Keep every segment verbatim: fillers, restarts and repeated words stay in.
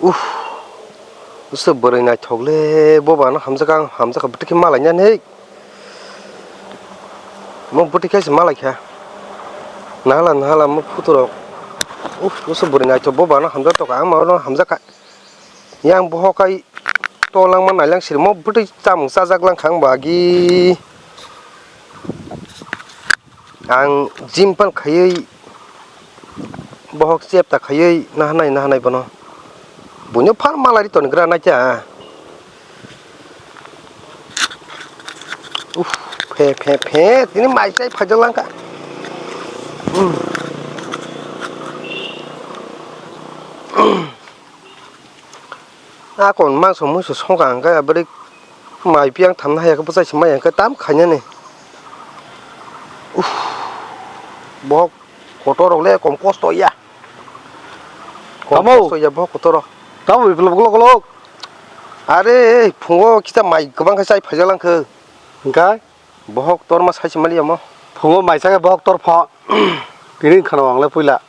Uff, usse bwrwi naithok le, bo ba ano hamjak ang, hamjak bwtwi khe malainani. Mo bwtwi khe se malaikha. Nahala, nahala mo photo rok. Uff, usse bwrwi naithok, bo ba ano hamjak tongkha, ang ma ano hamjak kha. Yang bohok kai tolangma nailang siri mo bwtwi chamung chajak langkha ang ba agi. Ang gym pan khaiwi bohok chepta khaiwi nahanai, nahanai bono. Buino phan malai ri toni gra naikha. Uff, phe, phe, phe, tini mai chai phaijak langkha. Uff. Akon mangso muiso songkha hwnkhe abri mai piyang thamna haya khe bwsai se maya hwnkhe tam khainani. Uff, bohok kotor rok le kom kosto ya. Kom Tamo? Kosto ya bohok kotor rok. Tamo biplop glok glok. Are, phungo kita mai kwbang khe chai phaijak langkhe. Hwnkhe? Bohok torma sai se mali omo. Phungo mai chakhe bohok tor pho. Tini khana ang le puila.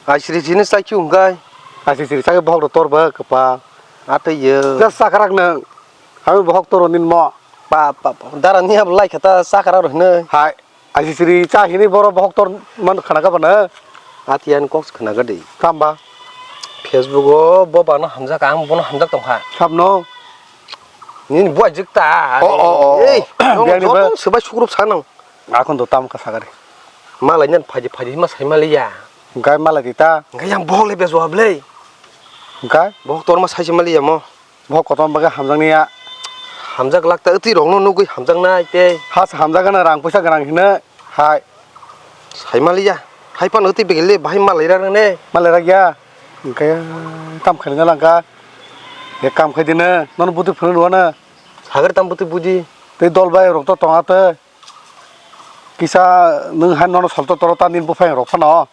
Aisiri sini sai chu hwnkhe. Aisiri chakhe bohok tor ba kwpal. Atwi yo. Just sakrak nang. Ami bohok toro ninmo. Pa, pa, pa. Dara ni abo lai khata sakrak ro hino. Hai. Aisiri cha hini boro bohok tor man khana ka bana. Atiyan kok khana ga di. Tamba. Facebook o bo bana hamjak ang bono hamjak tongkha. Sabno. Nini buai jikta. O, o, o, o. Ei, Biyani joto ba. Sebai sukrup sanang. Akon do tam ka sagari. Malai nan phaji phaji ma sai maliya. Gai malai di ta. Gai yang bohok le bezo ablei. Gai? Bohok tor ma sai se maliya mo. Bohok kotom baga hamjak niya. Hamjak lak ta twi rok no nugui hamjak nai te. Has hamjak gana rang puisa gana hino. Hai. Sai maliya. Hai pan twi begel le bahai malai ra ne. Malai ra ya. Engke tam khaina langka. Ye kam khai dine. Non buti phunu wana. Sagar tam buti budi. Tei dol bai rok to tonga te. Kisa nwng hai nono solto toro ta nini buphang rok phano.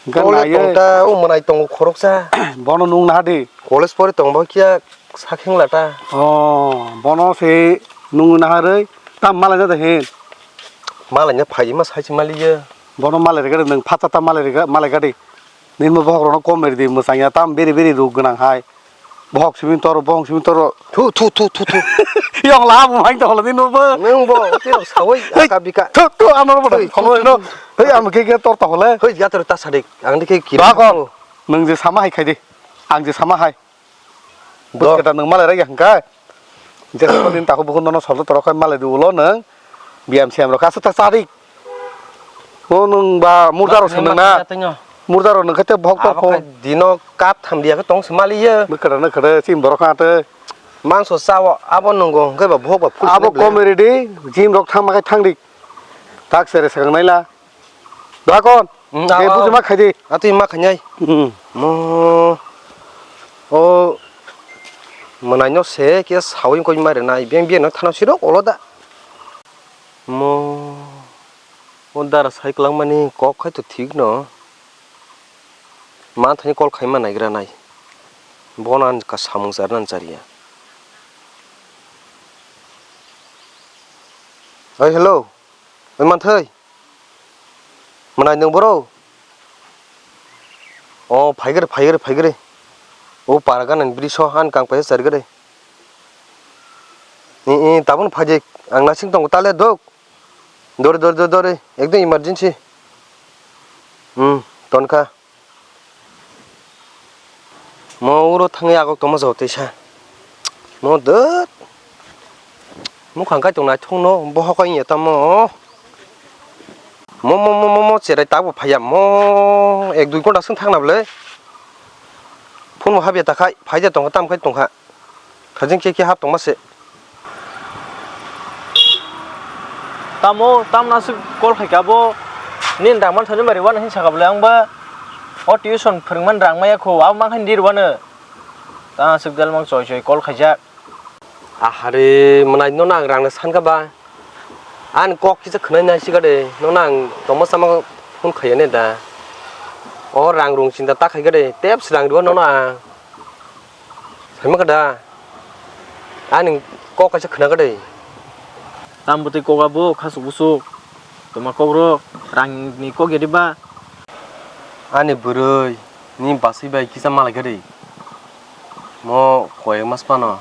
Hwnkhe Tole naiwi tong ta, o mwnai tongo khoroksa. Bono nwng naha di. College pore tong bo kiya sakheng lata. Oh, bono se nwng naharwi tam malai jada hin. Malai na phai ma sai se maliya. Bono malai rega nwng phatsa ta malai rega, malai gadi. Nini bohok rokno kom ri di mwchang ya tam beri beri ruk gwnang hai. Bohok simi toro, bohok simi toro. Thu, thu, thu, thu, thu. Yong la, bo hai to holo din bo. Nwng bo, tei rok sawi, Hei, aka bika. Thu, thu, ano bo Hei, tholo thu, no. Thu, thu. Hei, ano ke ke tor to hole. Hei, ya tor ta sadik. Ang dikhe kiri. Ba kon. Nwng je sama hai khai di. Ang je sama hai. Do. Bus keta nwng malai rai hwnkha. Je ko din ta ko bukhun no solo toro khai malai di ulo nwng. Biyam siyam rok aswk ta chadik. O nwng ba murda rok Ba, swngnang na. Murda rok nwng khe tei bohok tor Abo kho. Khe dino kap tham diya khe tong se mali ye. Bwkhwra na khwra chini borok kha tei. Mangso cha o abo nwngo hwnkhe ba bohok ba full Abo swnam le. Comedy di gym rok thangma khe thang di. Tak sere swkang nai la. Drakon. Hmm, Be ao, buji ao. Ma khai di. Atwi ma khainai. Hmm. Mo. O. Mwnai no se khe sawi koi ma rwnai. Beng beng no thana sirok olo da. Mo. O dara sai kwlangmani kok khai to thik no. Ma thani call khaima naigra nai. Bono ang ka samung charna chariya. Oi, hello. Oi, manthai. Mwnai nwng boro? O, phaigre, phaigre, phaigre. O, para gana ni bri so, han kang paisa chargre. I, i, tabun phaidi, ang nasing tongo tale dok. Dori, dori, dori, dori. Ekdom emergency. Hmm, tonkha. Mo uro thangwi agok tongma jao teisa. Mo dwt. Mukhang kai tong naithok no bohok oi ya tamo. Mo, mo, mo, mo, mo cherai tabuk phaiya mo ek dui ghonta swng thangna bwle. Phone bo habya ta khai, phaida tongkha, tam khai tongkha. Thajeng khe khe hap tongma se. Tamo, tamna aswk call khaikha bo, nini rang man thani bari wana hin saka bwle ang ba. O tuition phwrwngmani rang maya kho, abo mankha nini rwano. Ta aswk delmang choi choi call khaijak. Ahare, mwnai nono ang rangna sankha ba. Ani kok kisa khwnai nai sikade, nono ang tongma sama phone khaiya ne da. O rang rung chinta ta khaikade, tep srang rw nono ang. Saima kada. Ani kok kaisa khna kadai. Tam bwtwi kok abo khasuk busuk. Toma kok ro rang ni kok ya diba? Ani bwrwi ni baswi bai kisa malai kadai. Mo koi mas pano.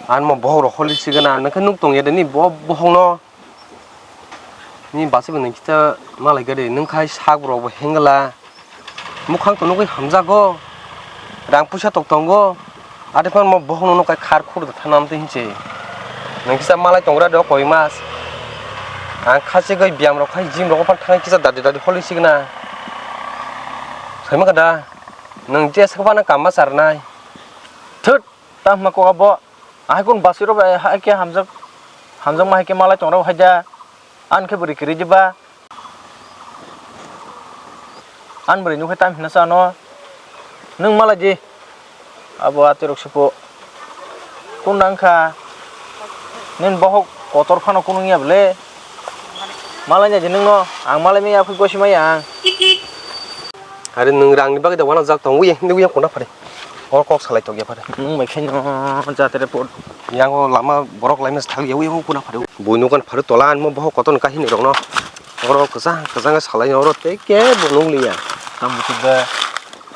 An mo bohok rok holi sigana, nang khe nuk tong ya de ni bo bohok no. Ni basi bo nang kita malai gari, nung khai sak rok bo hengla. Mukhang to nugui hamjago. Rang puisa tok tongo. Ade phan mo bohok no kai khar khur da thanam te hinche. Nang kisa malai tongra do koi mas. Ang khasi goi biam rok khai gym rok phan thang kisa dadi dadi holi sigana. Saima kada. Nang je sakbana kama sarnai. Thut, tam ma ko abo. Ahai kun basui rok bai hai khe hamjak, hamjakma hai khe malai tongrok hai da. An khe bwrwi kwrwi diba. An bwrwi nukhe tam hino sa ano. Nwng malai di. Abo atwi rok sipo. Kun nang kha. Nin bohok kotor phano kun wngya bwle. Malai nai di nwngno. Ang malai maya phai gosi maya ang. Are nwng rangni bagwi da uanajak tongo, uya hindi uya kona phari. Oro kok salai tokya phari. Nwng bai khe no jatre pot. Yang o lama borok laima thang ya uya kona phari. Bui nukan phari tola anmo bohok koton kahini rokno. Oro kwchang kwchang salai oro tei kebo nung liya. Tam buchuk da.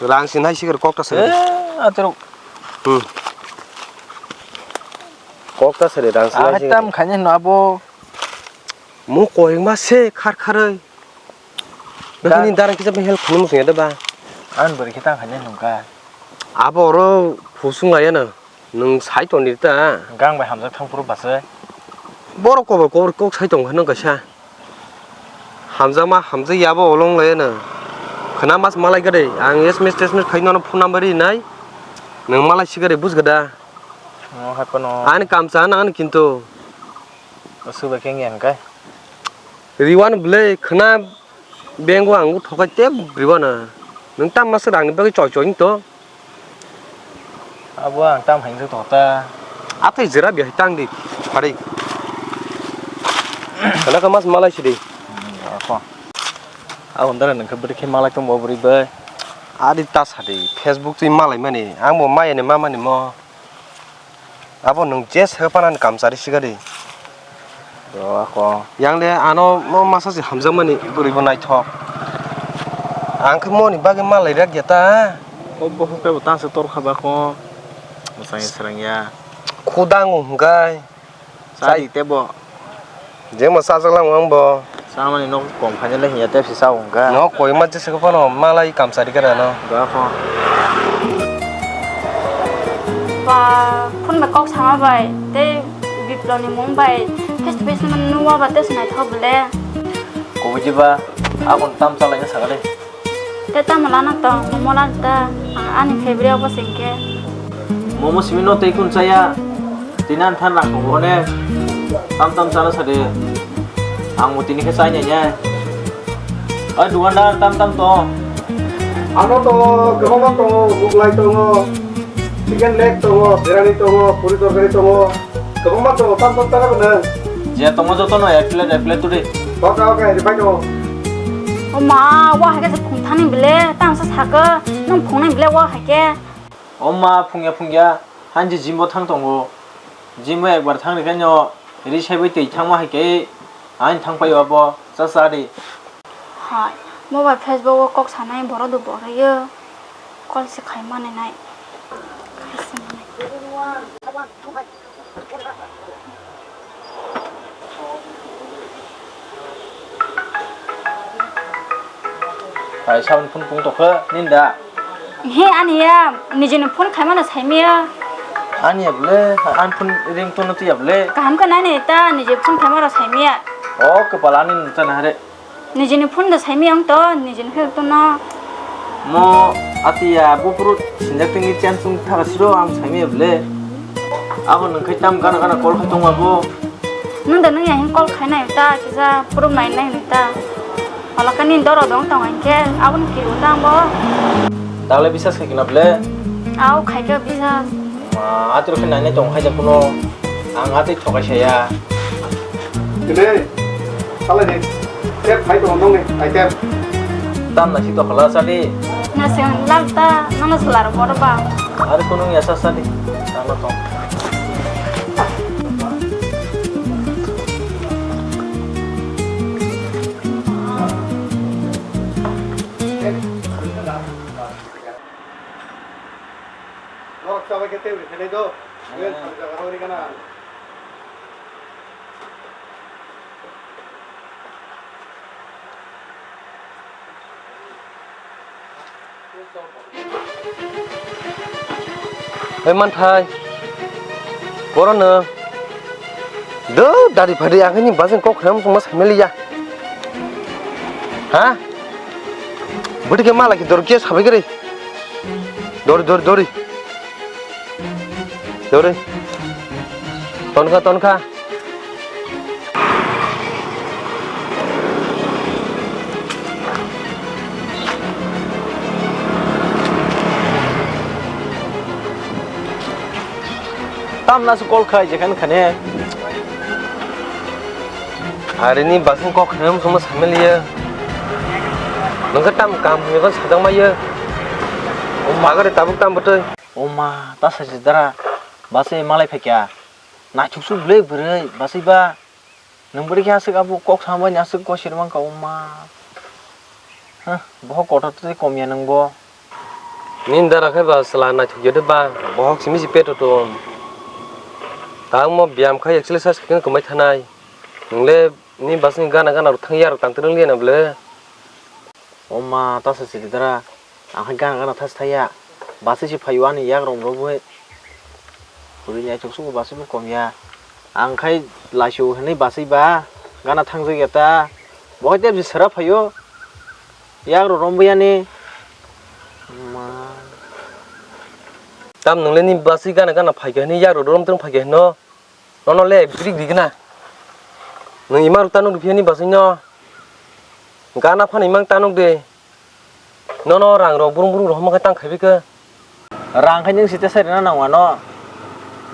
Rang sinai sikir kok ta sari. Eh, atrok. Hmm. Kok ta sari rang sinai sikir. Tam khaini no abo. Mo koyengma se khar kharoi. Bekani darang kisa help khani musung ya de ba. An bwrwi khe tang khaini nungka. Abo oro phusung laya no. Nwng sai tongdi ta. Gang bai hamjak thang phuru bachai. Borok kobor kobor kok sai tong phano kaisa. Hamjakma hamjak yabo olong laya no. Khna mas malai gade. Ang S M S tesmes khai nono phone number ri nai. Nwng malai sigade bujgada. No hai phano. Ani kam cha nang ani kintu. Aswk bai khe wngya hwnkhe. Riwan bwle khna bengo ang thokai tei riwana. Nwng tam masa rangni bagwi choi choi to. Abo ang tam hai wngkha ta. Atai jera bihai tang di phari. Khna kha mas malai sidi. Hmm, ako. Abo ndara nang khe bwrwi khe malai tong bo bwrwi bai. Adi ta sadi Facebook twi malai mani. Ang bo maya ni mama ni mo. Abo nwng je sa panani kamchari sigari. Do ako. Yang le ano mo masa se hamjakmani bwrwi bo naithok. Ang khe moni bagwi malai rak ya ta. O bohok tei bo tangsa tor kha ba ko. Mwsang ya srang ya. Khudang hwnkhai. Chadi tei bo. Jemo chajak lang ang bo. Chamani nok kom khainai le hinya tei pisa wngkha. No koi ma jesa ko phano malai kamchari kara no. Ba pho. Ba phone bai kok sama bai tei Biploni mung bai face to face no nuwa ba tei sinai thok bele. Kobui jiba akon tam chalai na sagale. Tei tamo lana tong, momo lana ta, ani favorite obo se hwnkhe. Momo simi no tei kun chaya, tini ani than rang tongo ne, tam tam chana sadi, ang bo tini khe chai nai ne. Oi dukandar, tam tam tong. Ano tongo, kwbangma tongo, muglai tongo, chicken leg tongo, biryani tongo, puri torkari tongo. Kwbangma tongo, tam tam tara bwno. Je tongo jotono ek plate, ek plate turi. Oka, oka, rifai tongo. O ma, wa hai khe se phung thani bile, tang sa saka, nung phung nai bile wa hai khe. O ma, phungya, phungya, hanji gym bo thang tongo. Gym bo ekbar thang rikha no, ri saibai twi thangma hai khe, ain thang paio abo, cha cha di. Hai, mobile Facebook o kok sanai borok do borok yo. Call se khai mani nai. Khai se mani. Hai, saboni phone pung tokhe, nini da? He, ani ya, nijini phone khaimano saimiya. Ani ya bole, ani phone ringtone no tiya bole. Kaham khe nai nai ta, niji phone khaimano saimiya. O, kwpal ani nungcha na hare. Nijini phone da saimiya ang to, nijini phone to no. Mo atiya bupru sinjak tingni chen chung thaga siro ang saimiya bole. Abo nung khai tam gana gana call khai tongma bo. Nung da nung ya hin call khai nai ta kisa puru mai nai hin ta. Hala kani doro dong tong hinkhe aboni kiru ta ang bo. Dagle bisas khai kina bole. Au khai khe bisas. Ma, atwrwkhe nainai tong khaijak phano, ang atwi thokai saya. Tini, salai di. Tep khai tongo nongni, ai tep. Tam naisik tokhala sadi. Nasing lar ta, nono swlar bor ba. Ari kunung yasa sadi. Tama tong. Norok Hei manthai, boro no do dari phadi ang ni bazin kok khnam sungma sameli ya. Ha? Bwtwi khe mala khe dor khe sabai gari. Dori, dori, dori. Dori. Tonkha, tonkha. Tamna se call khai, jekhane khane. Arini basing kok khe mosong no samiliya. Nungkhe tam kam hwnwi khe sajak maiya. O ma gari tabuk tam bwtwi. O ma, ta sajak dara. Basai malai phaikha. Naithok su bwlai bwrwi, basai ba. Nwng bwrwi khe aswk abo kok samani aswk kosir mankha o ma. Huh, bohok kotor tei komya nwng bo. Nini dara khe ba chwla naithok ya de ba, bohok simi si peto ton. Tangmo biyam khai exercise khe kwmai thanai. Nwng le nini basni gana gana rok thang ya rok tang twrwng le na bwle. O ma, ta sa chiri dara. Ang hai gana gana thas thaya. Basai si phaio ani yak rom rok bui. Puri ni achuk suku basai bo kom ya. Ang khai laisio hinui basai ba. Gana thang jak ya ta. Bo hai tep si sera phaio. Yak rok rom bui ani. Ma. Tam nung le ni basai gana gana phai khe hinui yak rok rom twrwng phai khe hino. Nono le biri biri gana. Nung ima rok ta nuk riphiya ni basai no. Gana phano imang ta nuk de. Nono rang rok burung burung rok homa khe tang khai bikhe. Rang khai nung site sai rwna nang wano.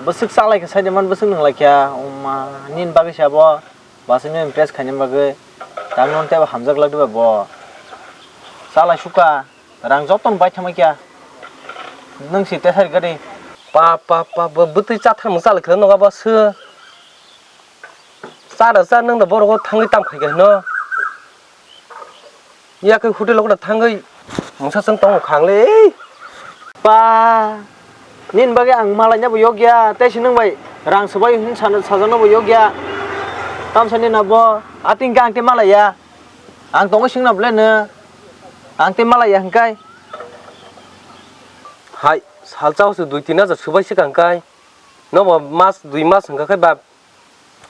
Bwswk chalai khe sai de man bwswk nung lai khe. Oma nini bagwi se abo. Basai no impress khaina bagwi. Tang non tebo hamjak lak diba bo. Chalai suka. Rang joto no bai thangma kya. Nung site sai gari. Pa pa pa bo bwtwi cha thang chalai khe noga bo sw. Cha da cha nung da borok o thangwi tam khai khe no. Ya khe hotel o thangwi mungsa chwng tongo khang le. Pa, nini bagwi ang malai na bo yok ya, tei se nung bai rang swbai hin sana sajak na bo yok ya. Tamsa nini abo, ating khe ang tei malai ya. Ang tongo sing na bwle no. Ang tei malai ya hwn kai. Hai, salsa o se dui tin hajar swbai se kang kai. No bo mas dui mas hwn kha khai ba.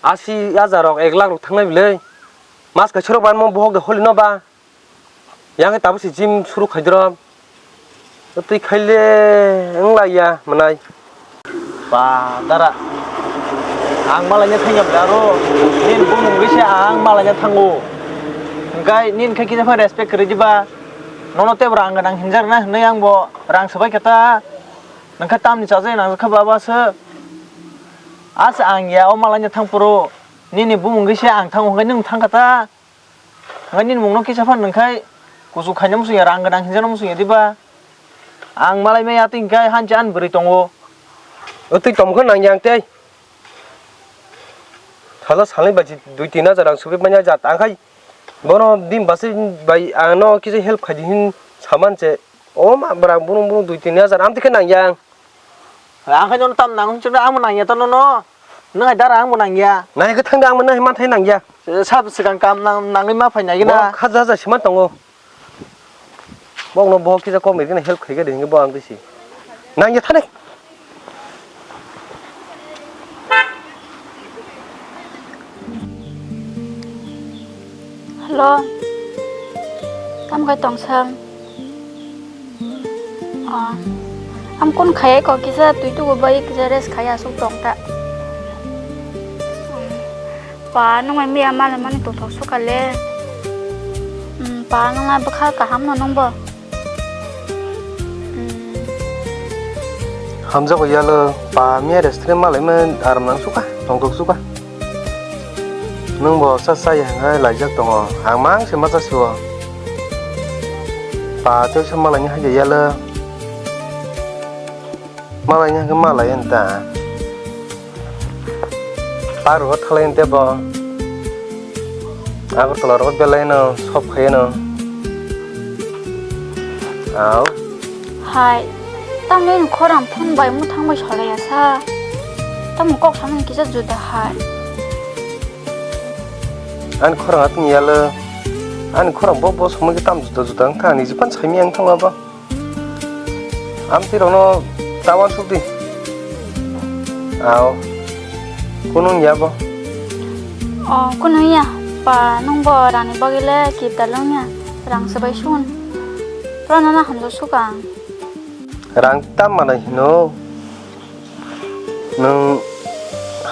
Asi hajar rok, ek lakh rok thangnai bwle. Mas kaisa rok banmo bohok de holi no ba. Yang khe tabuk se gym suru khai doro. Twi khai le wng lai ya mwnai. Ba dara. Ang malai ne thangya bwle aro. Nini bumung ri se ang malai ne thango. Hwnkhe nini khe kisa phano respect kwrwi diba. Nono tei rang gwnang hinjak na hwnwi ang bo rang swbai khe ta. Nang khe tamni chajak nang khe baba se. Asa ang ya o malai ne thang phuru. Nini bumung ri se ang thango hwnkhe nwng thang kha ta. Ang nini mungno kisa phan nung khai, kuchuk khaina muchung ya, rang gwnang hinjana muchung ya diba? Ang malai maya twi hwnkhe hanchi ani bwrwi tongo. O twi tongkha nang yang tei. Thala salni bai dui tin hajar ang subi manya jat ang khai. Bono din basi bai angno kisa help khai di hin saman che. O ma bwrang burung burung dui tin hajar amtwi khe nang yang. Ang khai nono tam nang hwnchukno, ang bo nang ya to nono. Nwng hai dara ang bo nang ya. Nai khe thang de ang bo nai manthai nang ya. Sa swkang kam nang, nangwi ma phai nai gina. Bo khaja ja sima tongo. Bokno bo kisa kom ri gina help khai gari hingi bo ang tisi. Nang ya thane. Hello. Tamo khai tong sam? Ah. Am kun khai ko kisa tui tu bai kisa rest khai asuk tong ta. Pa nung mai mia male mani tong thok sukale. Hmm, pa nung ma bwkha kaham no nung bo. Hamjago yalo pa miya restaurant malai ma aram nang suka, tongthok suka. Nwng bo sa sa ya hwnkhai laijak tongo, ang mang se ma cha siwo. Pa tei sa malai ni hai ya yalo. Malai ni hai malai ta. Parwo thalai tebo. Agartala rogo belai no sop khai no. Au. Hai. Tamni khorang phone bai muthang bai salai ya sa. Tamo kok samani kisa juda hai. Ani khorang atni yalo. Ani khorang bo bo samani tam juda juda wngkha ani jipan saimi ang thangma ba. Amtwi rokno tawan sukdi. Ao. Kunung ya bo. O, kunung ya. Pa, nung bo rani bagwi le kip dalung ya. Rang sabai sun. Pura nana hamjak sukang. Rang tam manai hino. Nwng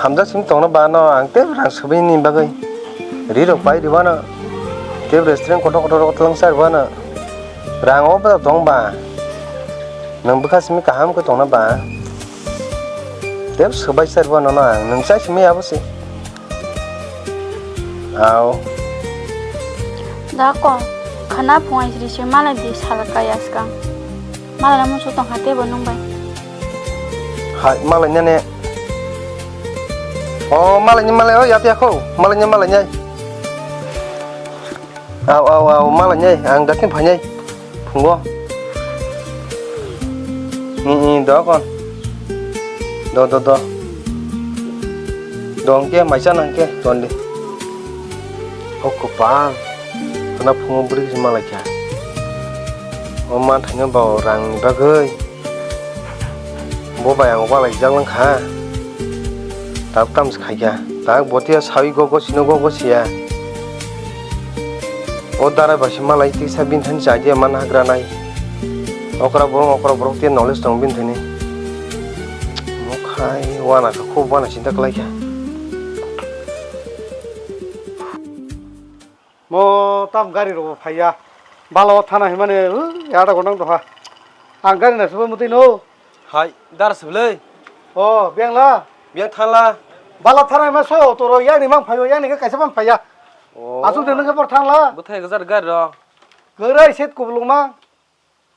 hamjak simi tongna bano ang tei rang swbini bagwi ri rok pai rwano tei restaurant kotor kotor rok twlangsa rwano rang o bwsa tong ba nwng bwkha simi kaham khe tongna ba tei swbai sa rwano no ang nwng chai simi abo se. Ao. Da ko khana phungai sri se malai di sal kaya skang. Malai na musu tong hate bo nung bai. Hai malai ne ne. O malai ni malai o yati ako. Malai ni malai ni. Ao ao ao malai ni ang dakin phai ni. Phungo. Ni ni do kon. Do do do. Do hwnkhe maisa nang khe ton di. O kwpal. Khana phungo bwrwi se malai kha. O man thaino ba rang ni bagwi. Bo bai ang walai jak lang kha. Tab tam se khai kha. Tak bo tiya sawi go go sino go go siya. O darai ba se malai tisa bini thani chai dia man hagra nai. Okra borok okra borok tiya knowledge tong bini thani. Mo khai wana kha khub wana chinta kwlai kha. Mo tam gari rok phaiya. Balo thana himani, uh, yada gonang doha. Ang gari na subo muti no. Hai, dar seblei. Oh, biang la. Biang thanla. Bala thana ma so, toro yani mang phayo, yani ke kaisa mang phaya. Oh. Asuk de nang ke por thanla. Buthai gajar gari ro. Gari set kubulung ma.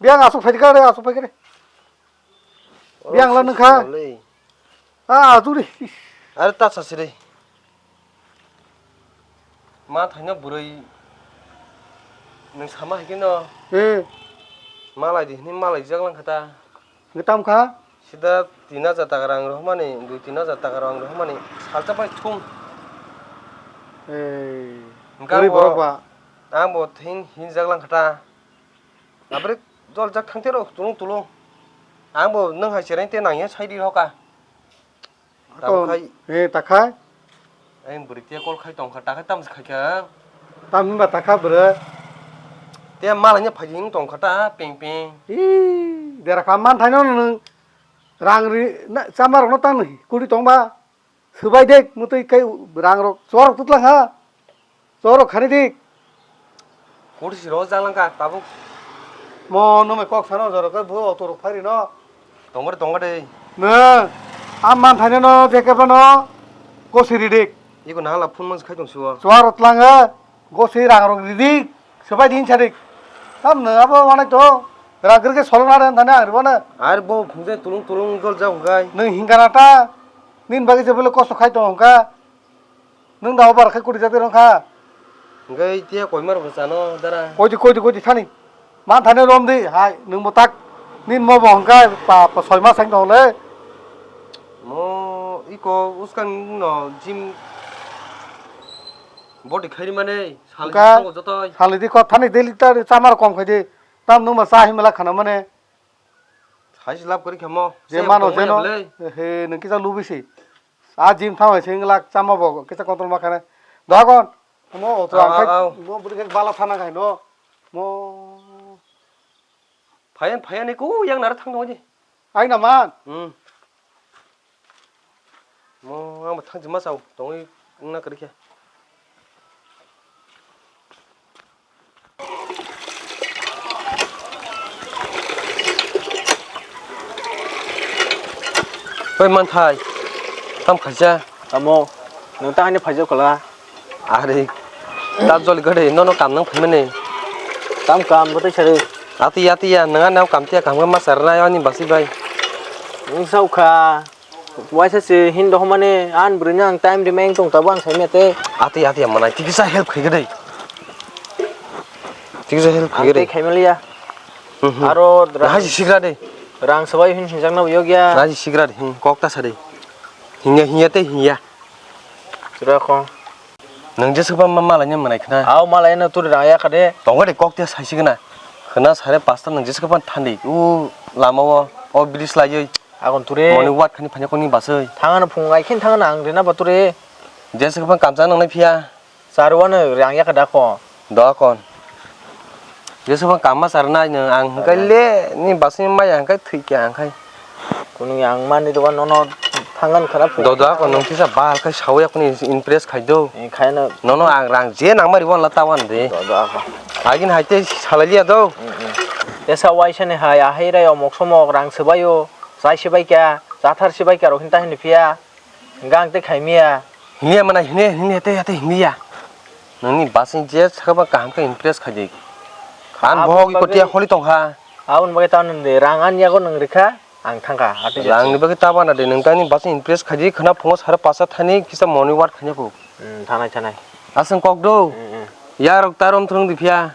Biang asuk phai kare, asuk phai kare. Biang la nang kha. Ah, tu ri. Are ta sa siri. Ma thaino bwrwi nwng sama hai khe no. Eh. Malai di hini malai jak lang kha ta. Ngi tam kha? Sida tin hajar taka rang rohmani, dui tin hajar taka rang rohmani salsa bai thung. Eh. Hwnkhe gori ang bo, borok ba. Ang bo thing hin jak lang kha ta. Abri jol jak thang te rok tulung tulung. Ang bo nwng hai chereng te nang ya sai di hoka. Tamo khai. Eh, ta khai. Ayang bwrwi tiya call khai tong kha, ta khai tamo se khai kha. Tam hinba ta kha bwrwi. Tiya malai ni phai wng tong kha ta, ping ping. Ih, dera kha man thai no nwng rang ri, na, chama rok no tang kuri tong ba. Swbai de, mutwi kai rang rok, chor rok tutlang ha. Choro khani dik. Koti si ro jalang ka tabuk. Mo no me kok sano joro kai bu auto rok phari no. Tongor tongor de. Ne. Am man thane no je ke no. Gosi ri dik. Iko na hala phone man khai tong suwa. Choro tlang ha. Gosi rang rok ri dik. Swbai din sadik. Tam no abo manai to. Rang kir ke solo na ren thane ang ri bana. Ar bo phunje tulung tulung jol ja gai. Nung hingkana ta. Nin bagi je bole kosto khai tong ka. Nwng da obar khe kuri jagwi rwng kha. Hwnkhe tiya koima rok chano dara. Koidi, koidi, koidi thani. Man thani rom di, hai, nwng bo tak. Nin mo bo hwnkhe pa, pa soi mas ang tong le. Mo iko uskang no gym body khairi mane, sal hwnkhe thango joto. Sal di ko thani daily ta chamar kom khai di. Tam nwng ma cha himla khana mane. Hai se lab kori khamo. Je mano je no. He nwng kisa lubi si. A gym thang hai sing lak chama bo kisa control ma khane. Dogon. Mo to ang khai mo budi khai bala thana khai no. Mo. Phayan phayan ni ku yang nara thang dong je. Ai na man. Hmm. Mo ang thang jima sao tongwi wngna kwrwi khe. Oi manthai, tam khaisa. Tamo, nwng ta ani phaijak kwla. Ari, ta joli gade, nono kam nang phaimani. Tam kam bwtwi sari. Ati, ati ya, nang ani kam tiya kam ma sarnai ani basi bai. Nwng saukha. Waisa se hin dohmani an bwrwino ang time rimai wng tong tabuk ang saimya tei. Ati ati manai tikisa help khaigwi dei. Tikisa help khaigwi dei. Ang tei khaimaliya. Mhm. Aro dra- Nahai si sigra dei. Rang swbai hin hinjakna bo yokya. Raji sigra hin kok ta sari. Hinya hinya tei hinya. Chwra kho. Nwng jesa ba ma-, malai ni mwnai khna. Aw malai no turi rang yakha de. Tongo de kok te sai signa. Khna sare pasta nwng jesa ba thandi. U lama o, o bridge laiwi. Agon ture. Moni wat khani phanya koni basai. Thangana phung ai khin thangana ang rena ba ture. Jesa ba kamsa nang nai phiya. Charwano rang yakha da kho. Da kon. Jesa ba kamma charnai nwng ang hwnkhe le ni basai maya hwnkhe thwi kya hwnkhe. Kunui ang mani dogan nono thangan khana phung. Do da kon nwng kisa bal khai sawi yakni impress khai do. Eh, khai no. Nono ang rang je nang mari wan la tawan de. Do da kon. Agin hai te salai liya do. Mm, mm. Tesa waisa ni hai ahai rai omok somok rang swbaio. Chai swbai kya, chathar swbai kya rok hinta hini phiya. Hwnkhe ang tei khaimiya. Himya mana himya himya tei hate himya. Nini basing je sakha ba kaham khe impress khaidi. Ang bohok bagwi ikotia holi tongkha. Aboni bagwi tamo nini rang ani yago nwng rikha, ang thangkha. Rang ni bagwi ta bana de nwng tani basing impress khaidi khna phungo sara pasa thani kisa moni wat khanya kho. Hmm, thanai thanai. Aswng kok do. Hmm, hmm. Yarok ta rom thwng di phiya.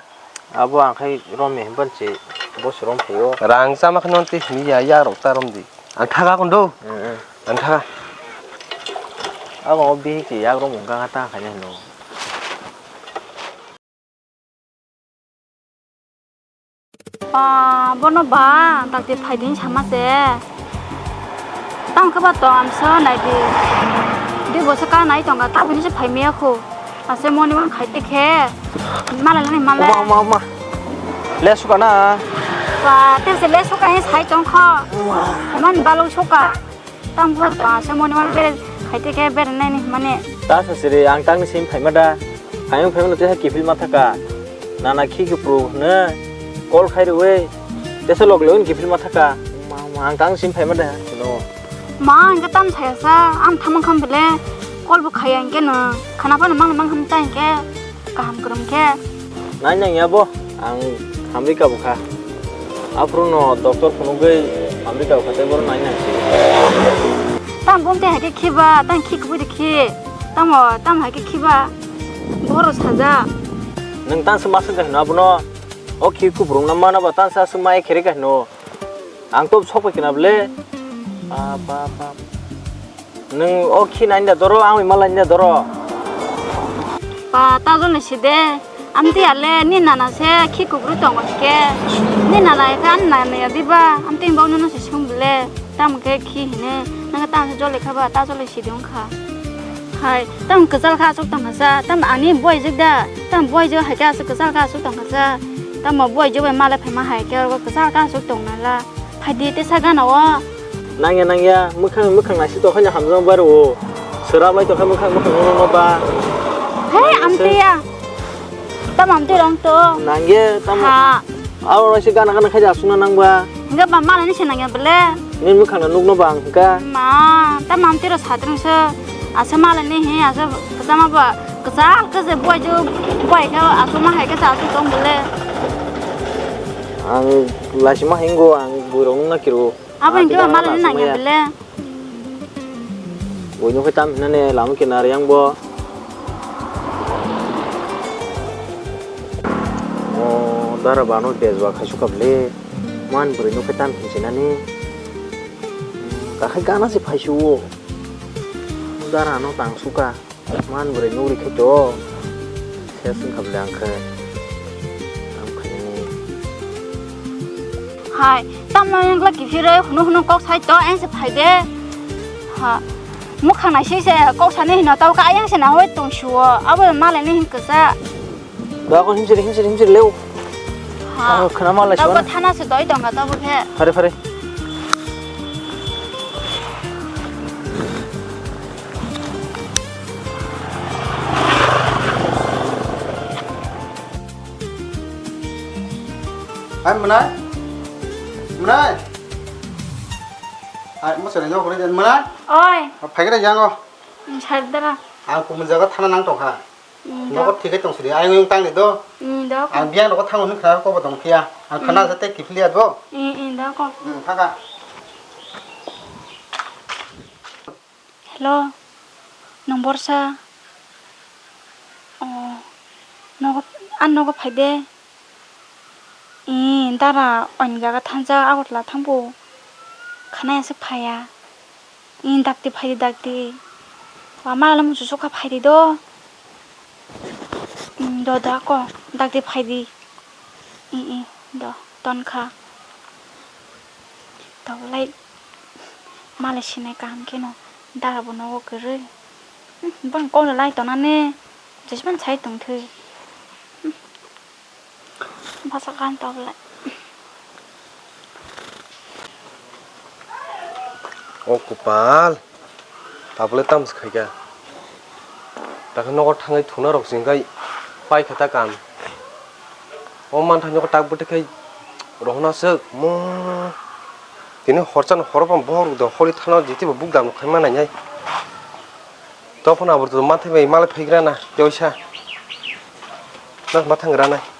Abo ang khai rom me himban se boss rom phaio. Rang chama khno tei himya yarok ta rom di. Ang thaga kondo. Mm, mm. Ang thaga. Abo o bihik se yak rw mung kha ta khaina hino. Ba, bono ba, dakti phai din sama se. Tang khe ba tong amsa nai di. Di bosa ka nai tong ka, ta bini se phai miya khu. Ase moni wan khai te khe. Mala nani mala. Uma, uma, uma. Le suka na. Ba, te se le suka he sai tong kho. Man balu suka. Tam bua ba se moni wal bere khai te khe bere nai ni mane. Ta sa siri ang tang ni sim phaima da. Phaima phaima no te ha kifil ma thaka. Nana khi ki pro ne. Call khai rwe. Te se log le un kifil ma thaka. Ma, ma, ang tang sim phaima da. No. Ma, ang ke tam saya sa. Am thamang kham bele. Call bo khai ang ke no. Khana pa no mang mang kham ta ang ke. Kaham kwrwng khe. Nai nang ya bo, ang hamri ka bukha. Aphuru no doctor phunugwi hamri ka bukha tei bono nai nang si. Tang bumte hai khe khiba, tang khi kubui de khi. Tamo, tamo hai khe khiba. Boro saja. Nwng tang se masuk kha hino abono. O khi kubrung na mana ba tang sa sumai khere kha hino. Ang to sok pai kna ble. Ba, ba, ba. Nwng o khi nai da doro, ang ma lai da doro. Ba, ta jone si de. Am ti ale ni nana se khi kukru tongo ke. Ni nana ka an nana ya diba. Am ti bau no se sung ble. Tam ke khi hine. Nang ta se jole kha ba, ta jole si dong kha. Hai, tam kwchal kha aswk tong kha sa. Tam ani boy jik da. Tam boy jo hai khe aswk kwchal kha aswk tong kha sa. Tam boy jo bai male phaima hai khe oro kwchal kha aswk tong na la. Phaidi tesa gana o. Nangya, nangya, mwkhang, mwkhang naisik tongkha hamjak bai rwo. Swrap lai tongkha mwkhang, mwkhang nukno ba. Hei, amtwi ya. Tamo amtwi rong to. Nangya, tamo. Ha. Aro raisi gana gana khaidi aswkna nangba. Hingke ba malani se nangya bele. Nini mwkhang no nukno ba ang hingka. Ma, tamo amtwi ro satrung se. Asa malani he, asa tamo ba. Kwchal khe je buai ju, buai khe aswkma hai khe se aswk tong bele. Ang laisima hingo, ang buirok nungna kiro. Abo hingke ba malani nangya bele. Buino khe tam hinane lama kinaro yang bo. O dara bano bejwa khaisuk kha bele. Man buino khe tam hinsinani. Kakhai gana se phaisuo. Dara no tang suka. Man bwrwi nugri khe to. Ses wngkha bwle ang khe. Ang khainani. Hai, tamno yang glak kiphirwi hunu hunu kok sai to, ang se phai de. Ha, mukhang nai se se kok sani hino tau ka ayang se na hoi tong suo. Abo malai ni hin kwsa. Da kon himsiri himsiri himsiri leo. Ha. Ah, khna malai suo. Tabo thana se doi tong ka tabo khe. Phare phare. Hai, mwnai? Mwnai? Hai, mo sere jok re mwnai? Oi. Phai kre jango. Sar dara. Ang kumun jaga thana nang tongkha. Hmm, nogo do. Thik khe tong sidi. Ayang yung tang di do. Hmm, do. Ang biang nogo thango hwn khna ko bo tong phiya. Ang khna jate kiphiliya do. Hmm, hmm, do ko. Hmm, thaka. Hello, nwng borsa? Oh, nogo, ang nogo phai de. Ee, dara, ani jaga thansa Agartala thangbo. Nai aswk phaiya. Ih, dakti phaidi, dakti. Wa, ma lam muchung sukha phaidi do. Ih, do da ko, dakti phaidi. Ih, ih, do, tonkha. Tabulai, malai sinai kaham kheno, dara bo nogo kwrwi. Ih, bang kok no lai tonane, jesman sai tongthwi. Bwswk gan tabulai. O kwpal, tabulai tamo se khaikha. Dakhe nogo thangwi thunarok se wngkhai paikha ta kan. O manthai nogo tak bwtwi khai rohorna swk mo. Tini horchano horo bo bohrok do holi thana jiti bo bukdam khai manai nai. Tophano abo to manthai bai malai phaigra na teisa. Nak mathang gra nai.